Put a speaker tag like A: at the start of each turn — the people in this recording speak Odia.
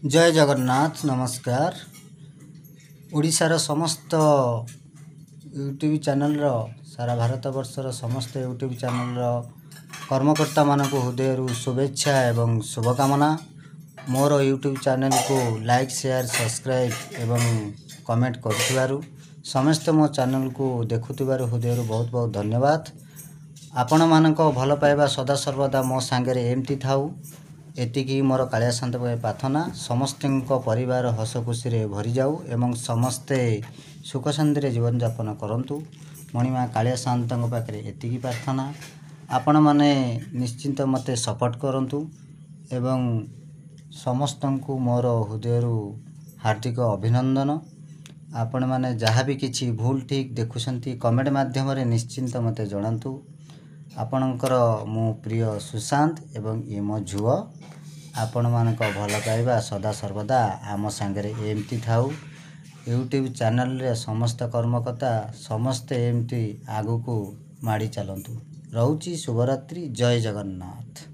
A: ଜୟ ଜଗନ୍ନାଥ। ନମସ୍କାର। ଓଡ଼ିଶାର ସମସ୍ତ ୟୁଟ୍ୟୁବ୍ ଚ୍ୟାନେଲ୍ର, ସାରା ଭାରତବର୍ଷର ସମସ୍ତ ୟୁଟ୍ୟୁବ୍ ଚ୍ୟାନେଲ୍ର କର୍ମକର୍ତ୍ତାମାନଙ୍କୁ ହୃଦୟରୁ ଶୁଭେଚ୍ଛା ଏବଂ ଶୁଭକାମନା। ମୋର ୟୁଟ୍ୟୁବ୍ ଚ୍ୟାନେଲ୍କୁ ଲାଇକ୍, ସେୟାର, ସବସ୍କ୍ରାଇବ୍ ଏବଂ କମେଣ୍ଟ କରୁଥିବାରୁ, ସମସ୍ତେ ମୋ ଚ୍ୟାନେଲ୍କୁ ଦେଖୁଥିବାରୁ ହୃଦୟରୁ ବହୁତ ବହୁତ ଧନ୍ୟବାଦ। ଆପଣମାନଙ୍କ ଭଲ ପାଇବା ସଦାସର୍ବଦା ମୋ ସାଙ୍ଗରେ ଏମିତି ଥାଉ, ଏତିକି ମୋର କାଳିଆ ସାଆନ୍ତଙ୍କ ପାଇଁ ପ୍ରାର୍ଥନା। ସମସ୍ତଙ୍କ ପରିବାର ହସ ଖୁସିରେ ଭରିଯାଉ ଏବଂ ସମସ୍ତେ ସୁଖ ଶାନ୍ତିରେ ଜୀବନଯାପନ କରନ୍ତୁ, ମଣିମା କାଳିଆ ସାଆନ୍ତଙ୍କ ପାଖରେ ଏତିକି ପ୍ରାର୍ଥନା। ଆପଣମାନେ ନିଶ୍ଚିନ୍ତ ମୋତେ ସପୋର୍ଟ କରନ୍ତୁ ଏବଂ ସମସ୍ତଙ୍କୁ ମୋର ହୃଦୟରୁ ହାର୍ଦ୍ଦିକ ଅଭିନନ୍ଦନ। ଆପଣମାନେ ଯାହା ବି କିଛି ଭୁଲ ଠିକ୍ ଦେଖୁଛନ୍ତି, କମେଣ୍ଟ ମାଧ୍ୟମରେ ନିଶ୍ଚିନ୍ତ ମୋତେ ଜଣାନ୍ତୁ। ଆପଣଙ୍କର ମୁଁ ପ୍ରିୟ ସୁଶାନ୍ତ ଏବଂ ଇଏ ମୋ ଝିଅ। ଆପଣମାନଙ୍କ ଭଲ ପାଇବା ସଦାସର୍ବଦା ଆମ ସାଙ୍ଗରେ ଏମିତି ଥାଉ। ୟୁଟ୍ୟୁବ୍ ଚ୍ୟାନେଲ୍ରେ ସମସ୍ତ କର୍ମକର୍ତ୍ତା ସମସ୍ତେ ଏମିତି ଆଗକୁ ମାଡ଼ି ଚାଲନ୍ତୁ। ରହୁଛି, ଶୁଭରାତ୍ରି, ଜୟ ଜଗନ୍ନାଥ।